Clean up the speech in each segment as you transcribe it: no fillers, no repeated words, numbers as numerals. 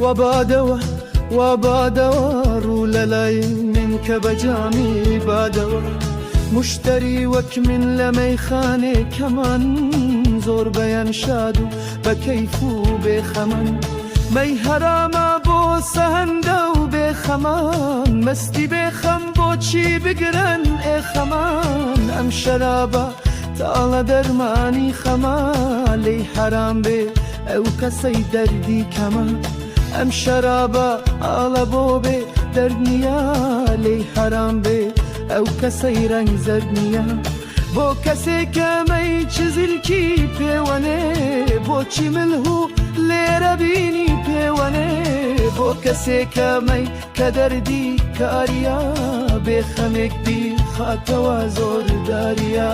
وا بادەوە وا بادەوە ڕوو لە لای من کە بە جامی بادەوە مشتری وەک من لە مەیخانێ کەمان زۆربەیان شاد و بە کەیف و بێخەمن مەی هەرامە بۆ سەهەندە و بێخەمان مەستی بێخەم بۆچی بگرن ئێ خەمان ئەم شەرابە تاڵە دەرمانی خەمە لێی حەرام بێ ئەو کەسەی دەردی کەمە ئەم شەرابە ئاڵە بۆ بێ دەرد نییە لێی حەرام بێ ئەو کەسەی ڕەنگ زەرد نییە بۆ کەسێک کە مەی چزیلکی پێوەنێ بۆچی ملهو لێرە بینی پێوەنێ بۆ کەسێک کە مەی کە دەردی کاریا بێ خەمێک بیخاتەوە زۆرداریا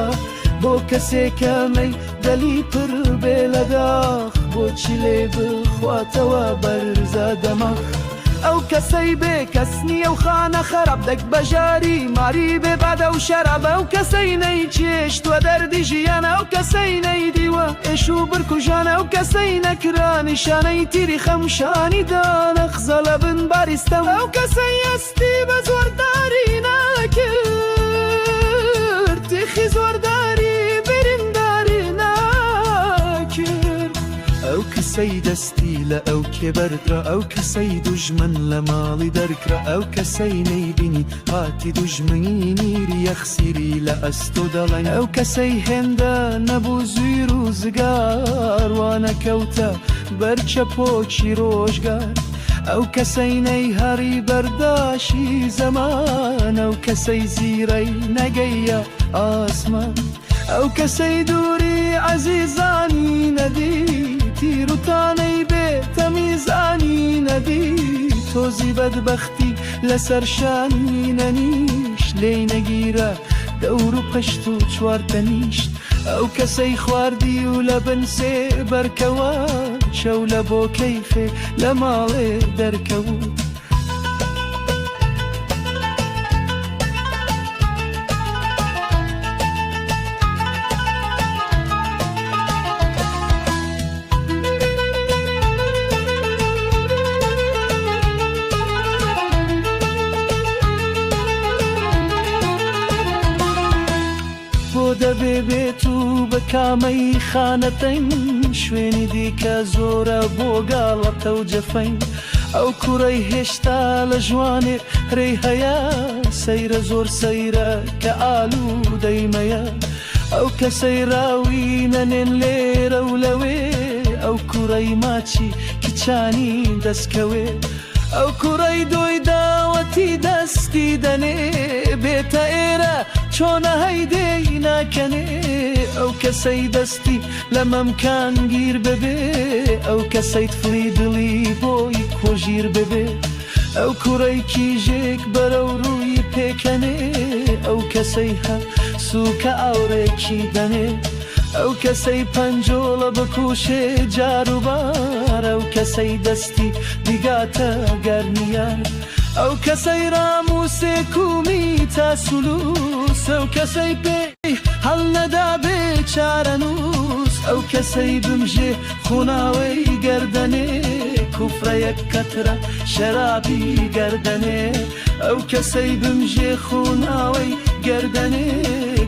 بۆ کەسێک کە مەی دەلی پر بێ لە داخ بۆچی لێ بخواتەوە بەرزە دەماخ ئەو کەسەی بێ کەس نییە و خانە خەراب دەک بەژاری ماری بێ بادە و شەراب ئەو کەسەی نەیچێشتوە دەردی ژیان ئەو کەسەی نەیدیوە ئێش و برکوژان ئەو کەسەی نەکرا نیشانەی تیری خەم شانی دانەخزە لە بن باری ستەم ئەو کەسەی ئەستی بە زۆرداری نەکرد تیخی زۆرداری برینداری نەکرد. ئەو کەسەی دەستی لە ئەو کێ بەردرا ئەو کەسەی دوژمن لە ماڵی دەرکرا ئەو کەسەی نەیبینی هاتی دوژمنی نیری یەخسیری لە ئەستۆ دەڵێن ئەو کەسەی هێندە نەبوو زویر و زگار وا نەکەوتە بەر چەپۆکی ڕۆژگار ئەو کەسەی نەیهەڕی بەرداشی زەمان ئەو کەسەی زیرەی نەگەیە ئاسمان ئەو کەسەی دووری عەزیزانی نەدی تیر و تانەی بێ تەمیزانی نەدی تۆزی بەدبەختی لەسەر شانی نەنیشت لێی نەگیرا دەور و پشت و چوارتەنیشت ئەو کەسەی خواردی و لە بن سێبەرکەوە چەو لە بۆ کەیفێ لە ماڵێ دەرکەوت. بۆ دەبێ بێت و بە کامەی خانەتەین شوێنی دیکە زۆرە بۆ گاڵەتە و جەفەین ئەو کوڕەی هێشتا لە ژوانێ رێی هەیە سەیرە زۆر سەیرە کە ئالوودەی مەیە ئەو کەسەی راوی نەنێن لێرە و لەوێ ئەو کوڕەی ماچی کچانی دەستکەوێ ئەو کوڕەی دۆی داوەتی دەستی دەنێ بێتە ئێرە چۆنە هەی دێی ناکەنێ ئەو کەسەی دەستی لە مەمکان گیر ببێ ئەو کەسەی تفڵی دڵی بۆی کۆژیر ببێ ئەو کوڕەی کیژێک بەرەو ڕووی پێکەنێ ئەو کەسەی هە سووکە ئاوڕێکی دەنێ ئەو کەسەی پەنجۆڵە بکوشێ جاروبار ئەو کەسەی دەستی دیگاتە گەرمیان ئەو کەسەی ڕاموسێک و میتا سولوس ئەو کەسەی پێی هەڵنەدا بێ چارەنووس ئەو کەسەی بمژێ خوناوەی گەردەنێ کوفرەیەک قەترە شەرابی گەردەنێ ئەو کەسەی بمژێ خوناوەی گەردەنێ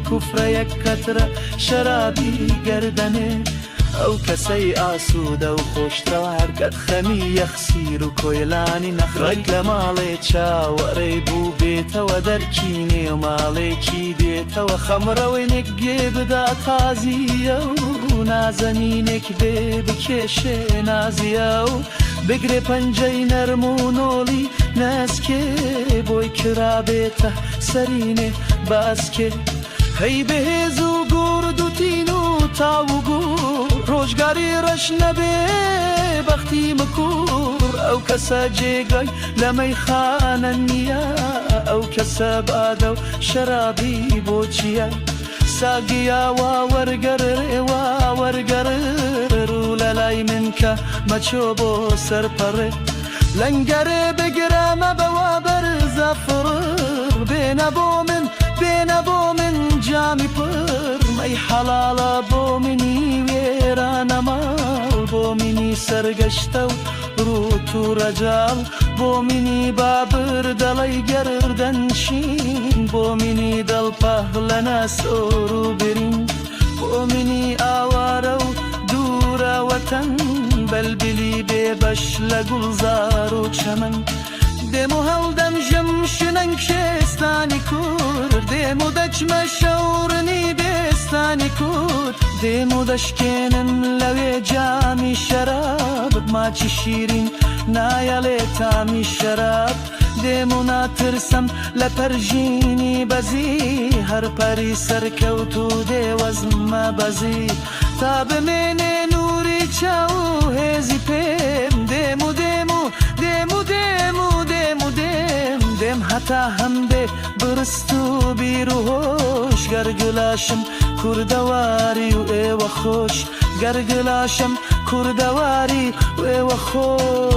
کوفرەیەک قەترە شەرابی گەردەنێ ئەو کەسەی ئاسوودە و خۆشترە هەرکەت خەمی یەخسیر و کۆیلانی نەخڕێت لە ماڵێ چاوەڕێی بوو بێتەوە دەرکی نێو ماڵێکی دێتەوە خەمڕەوێنێک گێ بدا تازییە و نازەنینێک بێ بکێشێ نازیە و بگرێ پەنجەی نەرم و نۆڵی ناسکێ بۆی کرابێتە سەرینێ باسکێ هەی بەهێز و گورد و تین و تاو و گوڕ ڕۆژگاری ڕەش نەبێ بەختی مکوڕ ئەو کەسە جێگای لە مەیخانە نییە ئەو کەسە بادە و شەرابی بۆ چییە ساگیا وا وەرگەڕێ وا وەرگەڕێ ڕوو لە لای من کە مەچۆ بۆ سەر پەڕێ لەنگەرێ بگرە مەبە وا بەرزە فڕ بێنە بۆ من بێنە بۆ من جامی پڕ مەی حەڵاڵە بۆ منی وێرانە ماڵ بۆ منی سەر. سەرگەشتە و ڕووت و ڕەجاڵ. بۆ منی بابر دەڵێی گەردەنشین، بۆ منی دڵ پەهلە ناسۆر و برین. بۆ منی ئاوارە و دوورە وەتەن، بەلبلی بێبەش لە گوڵزار و چەمەن. دێم و هەڵدەمژم شنەنگ شێستانی کورد، دێم و دەچمە شەورنی بێستانی کورد. دێم و دەشکێنم لەوێ جامی شەراب، ماچی شیرین نایەڵێ تامی شەراب. دێم و ناترسم لە پەرژینی بەزی، هەر پەری سەرکەوت و دێوەزمە بەزی. تا بمێنێ نووری چاو و هێزی پێم، دێم و دێم و دێم و دێم و دێم و دێم. دێم هەتا هەمبێ برست و بیر و هۆش، گەرگلاشم کوردەواری و ئێوە خۆش. گەرگلاشم کوردەواری و ئێوە خۆش.